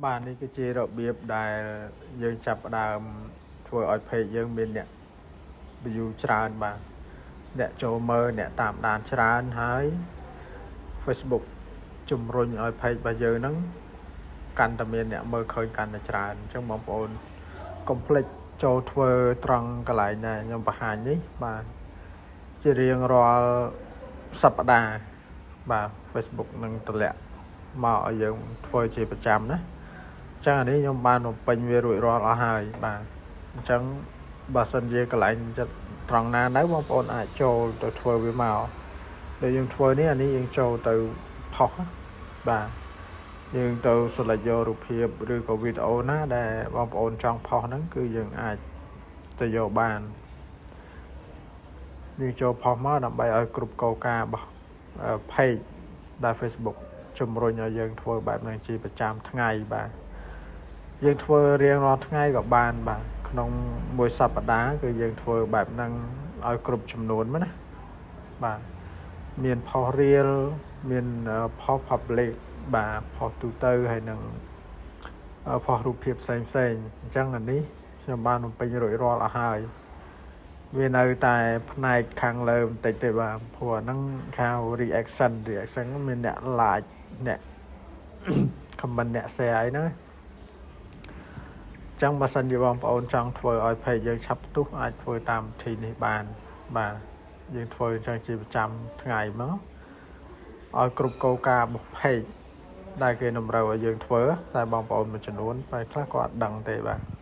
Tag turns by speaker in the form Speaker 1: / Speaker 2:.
Speaker 1: បាទនេះគឺជារបៀបដែលយើងចាប់ផ្ដើមធ្វើឲ្យ page យើងមានអ្នក view ច្រើនបាទអ្នកចូលមើលអ្នកតាមដានច្រើនហើយ Facebook ជំរុញឲ្យ page របស់យើងហ្នឹងកាន់តែមានអ្នកមើលឃើញកាន់តែច្រើនអញ្ចឹងបងប្អូនកុំភ្លេចចូលធ្វើត្រង់កន្លែងដែលខ្ញុំបង្ហាញនេះបាទជារៀងរាល់សប្តាហ៍បាទ Facebook នឹងតម្លាក់មកឲ្យយើងធ្វើជាប្រចាំណាអញ្ចឹងអានេះខ្ញុំបានបំពេញវារួចរាល់អស់ហើយបាទអញ្ចឹងបើសិនជាកន្លែងចិត្តត្រង់ណានៅបងប្អូនអាចចូលទៅធ្វើវាមកដូចយើងធ្វើនេះអានេះយើងចូលទៅផុសបាទយើងទៅ select យករូបភាពឬក៏វីដេអូណាដែលបងប្អូនចង់ផុសហ្នឹងគឺយើងអាចទៅយកបានយើងចូលផុសមកដើម្បីឲ្យគ្រប់គោលការណ៍របស់ page ដែល Facebook ជំរុញឲ្យយើងធ្វើបែបហ្នឹងជាប្រចាំថ្ងៃបាទយើងធ្វើរៀងរាល់ថ្ងៃក៏បានបាទក្នុងមួយសប្តាហ៍គឺយើងធ្វើបែបហ្នឹងឲ្យគ្រប់ចំនួនមកណាបាទមានផុស reel មានផុស public បាទផុសទូទៅហើយនឹងផុសរូបភាពផ្សេងផ្សេងអញ្ចឹងអានេះខ្ញុំបានបំពេញរួចរាល់អស់ហើយវានៅតែផ្នែកខាងលើបន្តិចទេបាទព្រោះអាហ្នឹងគេហៅ reaction reaction មានអ្នក like អ្នក comment អ្នក share អីហ្នឹងចឹងបើសិនជាបងប្អូនចង់ធ្វើឲ្យ page យើងឆាប់ផ្ទុះអាចធ្វើតាមវិធីនេះបានបាទយើងធ្វើអញ្ចឹងជាប្រចាំថ្ងៃមកឲ្យគ្រប់គោលការណ៍របស់ page ដែលគេតម្រូវឲ្យយើងធ្វើតែបងប្អូនមួយចំនួនបែរខ្លះក៏អត់ដឹងទេបាទ។